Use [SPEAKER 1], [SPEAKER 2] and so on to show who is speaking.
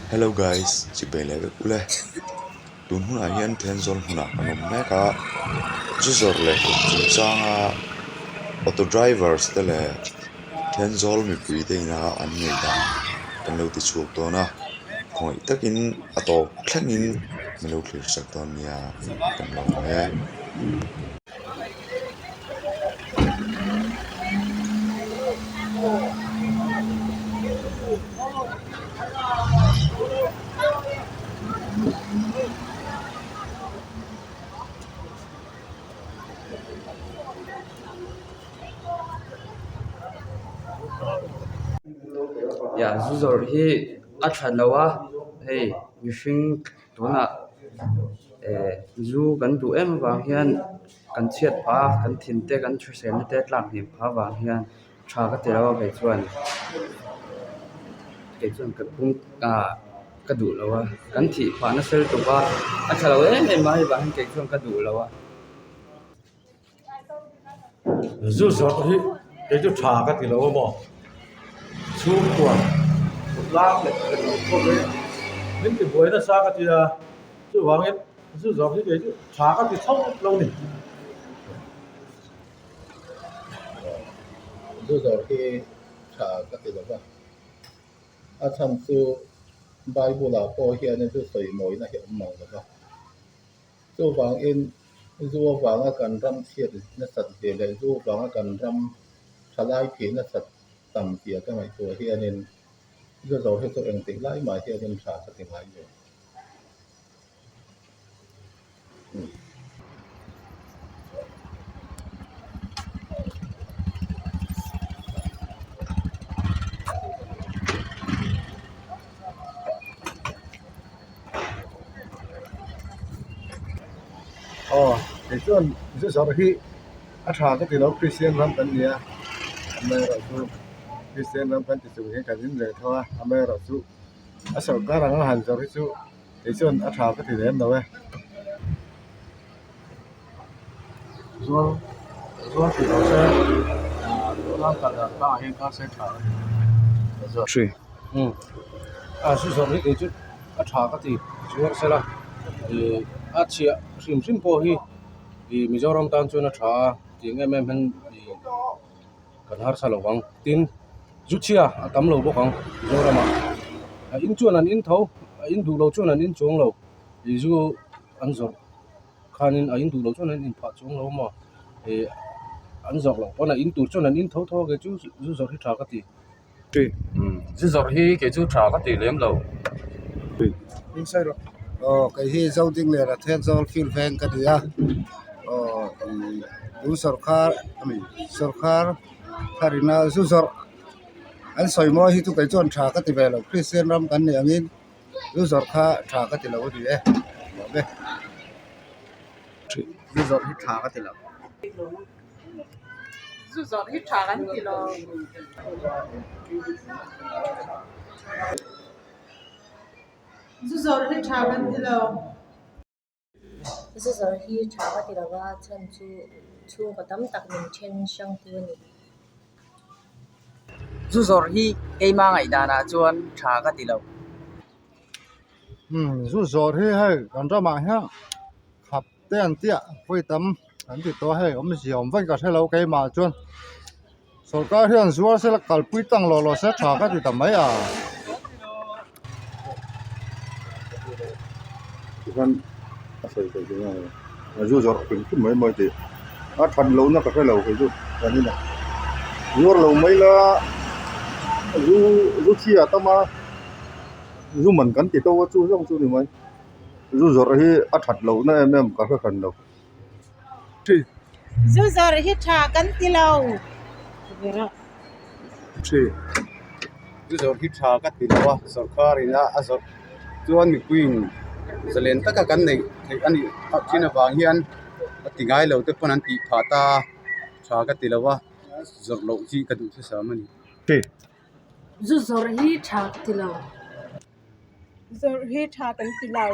[SPEAKER 1] Hello guys chibai leh vek ule tun hunah hian Thenzawl hmunah kan awm mek a zu zawrh leh kawt chungchanga auto drivers te leh Thenzawl mipui te ina an ngaihdan kan lo ti chhuak dawn a khawngaih takin a tawp thlengin min lo thlir sak dawn nia kan lo awm e.
[SPEAKER 2] Ia zu zawrh hi a that lo a hei mihring tunah eh zu kan duh em avang hian kan chhiat phah a kan thin te kan hriselna te a tlak hniam phah avang hian tha ka ti lo a kei chuan kei chuan ka pum ah ka duh lo a kan thih phah nasa lutuk a a tha lo em em a hei vang hian kei chuan ka duh lo a.
[SPEAKER 3] Zu zawrh hi kei chu tha ka ti lo a maw chhungkua khawtlang leh rinawm khawvel min ti buai nasa ka ti a chuvangin zu zawrh hi kei chu tha ka ti tho lo a ni.
[SPEAKER 4] Zu zawrh hi tha ka ti lo va a chhan chu Bible ah pawh hian zu sawi mawina hi a awm mang lo va. Chuvangin zu avanga kan ram chhiat nasat ve leh zu avanga kan ram thalai thih nasat tam tia ka ngaihtuah hianin zu zo hi chu engtik lai mah hianin tha ka ti ngai lo.
[SPEAKER 3] Aw kei chuan zu zawrh hi a tha ka ti lo Kristian ram kan ni a amaherawhchu Kristian ram kan ti chung hian kan in reng tho a amaherawhchu a sawrkar anga han zawrh hi chu kei chuan a tha ka ti lem lo e.
[SPEAKER 5] Zuar zuar tih loh se ah kal dan tlangah hian kal se tha a ni umm a zu zawrh hi kei chu a tha ka ti zuar sela ih a chhiah hrim hrim pawh hi ih Mizoram tan chuan a tha a tiang em em hian ih kan harsa lo vang tin zu chhia a tam lo bawk ang Mizoramah a in chuan an in tho a in duh lo chuan an in chuang lo ih zu an zawrh. Khanin a in duh loh chuan an in phah chuang lo maw ih an zawrh loh pawn a in tur chuan an in tho tho a kei chu zu zawrh hi tha ka ti.
[SPEAKER 6] Zu zawrh hi kei chu tha ka ti lem lo.
[SPEAKER 7] Aw kei hi Zoding leh Rathenzawl field veng ka ni a aw ih tun sawrkar sawrkar tharina zu zawrh an sawi mawi hi chu kei chuan tha ka ti ve lo Kristian ram kan nih angin. Zu zawrh kha tha ka ti lo a ni e nuam e.
[SPEAKER 2] Zu zawrh hi tha ka ti lo.
[SPEAKER 8] Zu zawrh hi tha kan ti lo. Zu zawrh hi tha kan ti lo.
[SPEAKER 9] Zu zawrh hi tha ka ti lo a chhan chu chhungkaw tam tak min then hrang tu a ni.
[SPEAKER 2] Zu zawrh hi keima ngaihdanah chuan tha ka ti lo.
[SPEAKER 7] Umm zu zawrh hi hei kan ramah hian khap te an tia vawi tam an ti tawh a hei awmzia awm vek ka hre lo keimah chuan sawrkar hian zuar sela kalpui tang lawh lawh se tha ka ti ta mai a.
[SPEAKER 4] Tikhan a sawi theih chu nge zu zawrh hrim hrim mai mai tih a that lohna ka hre lo kei chu kan inah zuar lo mai la zu zu chhia a tam a zu man kan ti to a chu zawng chu ni mai zu zawrh hi a that lohna em em ka hre hran lo.
[SPEAKER 8] Zu zawrh hi tha kan ti lo.
[SPEAKER 5] Zu zawrh hi tha ka ti lo a sawrkar in a zawrh chuan mipuiin zalen taka kan neih theih a nih thin avang hian a ti ngai lo te pawn an tih phah ta a tha ka ti lo a zawrh loh hi ka duh thusam a ni.
[SPEAKER 9] Zu zawrh hi tha ka ti lo.
[SPEAKER 8] Zawrh hi tha kan ti lo.